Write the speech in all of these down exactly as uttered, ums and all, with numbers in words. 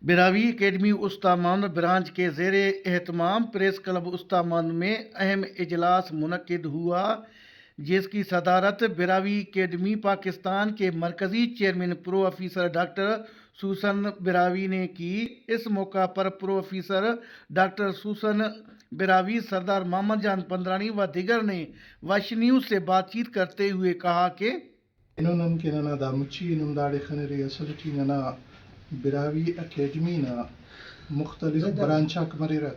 براہوئی اکیڈمی استامند برانچ کے زیر اہتمام پریس کلب استامند میں اہم اجلاس منعقد ہوا، جس کی صدارت براہوئی اکیڈمی پاکستان کے مرکزی چیئرمین پروفیسر ڈاکٹر سوسن براہوئی نے کی۔ اس موقع پر پروفیسر ڈاکٹر سوسن براہوئی سردار محمد جان پندرانی و دیگر نے وش نیوز سے بات چیت کرتے ہوئے کہا کہ ہندن کہ ننا دا مچی ہندن داڑے خنرے، اصل ٹی ننا براہوئی اکیڈمی نا مختلف برانچ آک مریرہ،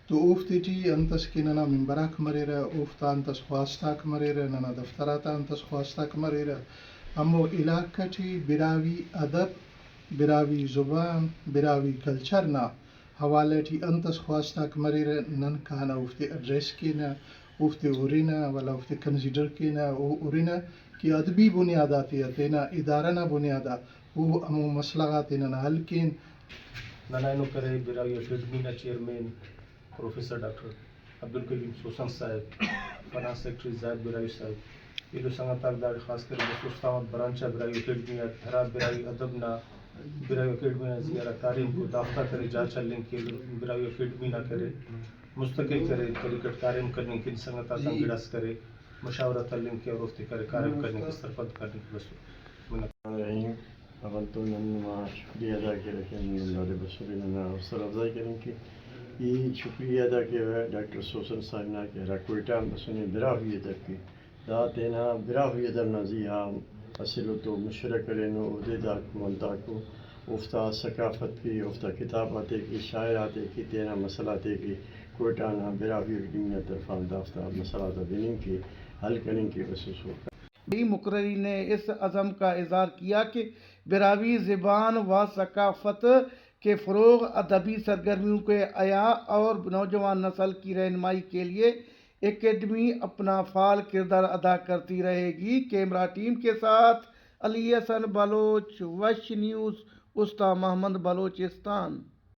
تو اوفتے ٹی انت ئس کہ ننا ممبر آک مریرہ، اوفتا انت ئس خواست آک مریرہ، ننا دفتر آتا انت ئس خواست آک مریرہ، ہمو علاقہ ٹی براہوئی ادب، براہوئی زبان، براہوئی کلچر نا حوالہ ٹی انت ئس خواست آک مریرہ، نن کانہ اوفتے ایڈریس کینہ، اوفتے ہرنہ، ولدا اوفتے کنسیڈر کینہ، او ہرنہ کہ ادبی بنیاد آتیا تینا ادارہ نا بنیاد آ او ہمو مسئلہ غاتے ننا حل کین۔ ننا اینو کرے براہوئی اکیڈمی نا چیئرمین پروفیسر ڈاکٹر عبدالکریم سوسن صاحب، فنانس سیکرٹری زاہد براہوئی صاحب، ایلو سنگت آک داڑے خاص کر بلوچ استان برانچ آ براہوئی اکیڈمی آ ہرا براہوئی ادب نا، براہوئی اکیڈمی نا زی آ ہرا کاریم کو دافتا کرے جاچ ہلنگ کہ براہوئی اکیڈمی نا کرے مستقل کرے طریقٹ کاریم کننگ کن سنگت آتان گڑاس کرے مشاورت ہلنگ کہ اور اوفتے کرے کاریم کننگ کہ سرپند کننگ کہ بس۔ منت۔ الرحیم۔ اول تو نن نما شکریہ ادا کیرہ کہ نن دادے بسرے ننا حوصلہ افزائی کرین کہ ای شکریہ ادا کیرہ ڈاکٹر سوسن صاحب نا کہ ہرا کوئٹہ آن بسنے براہوئی ادب کہ دا تینا براہوئی ادب نا زی آ اسہ ایلو تو مشورہ کرینو، اودے داکو انتاکو اوفتا ثقافت کہ اوفتا کتاب آتے کہ شاعر آتے کہ تینا مسئلہ آتے کہ کوئٹہ نا براہوئی اکیڈمی نا طرفان دافتا مسئلہ آتا بننگ کہ حل کننگ کہ بسوسو۔ ڈی مقرری نے اس عزم کا اظہار کیا کہ براہوئی زبان و ثقافت کے فروغ، ادبی سرگرمیوں کے احیاء اور نوجوان نسل کی رہنمائی کے لیے اکیڈمی اپنا فعال کردار ادا کرتی رہے گی۔ کیمرہ ٹیم کے ساتھ علی حسن بلوچ، وش نیوز، استان محمد بلوچستان۔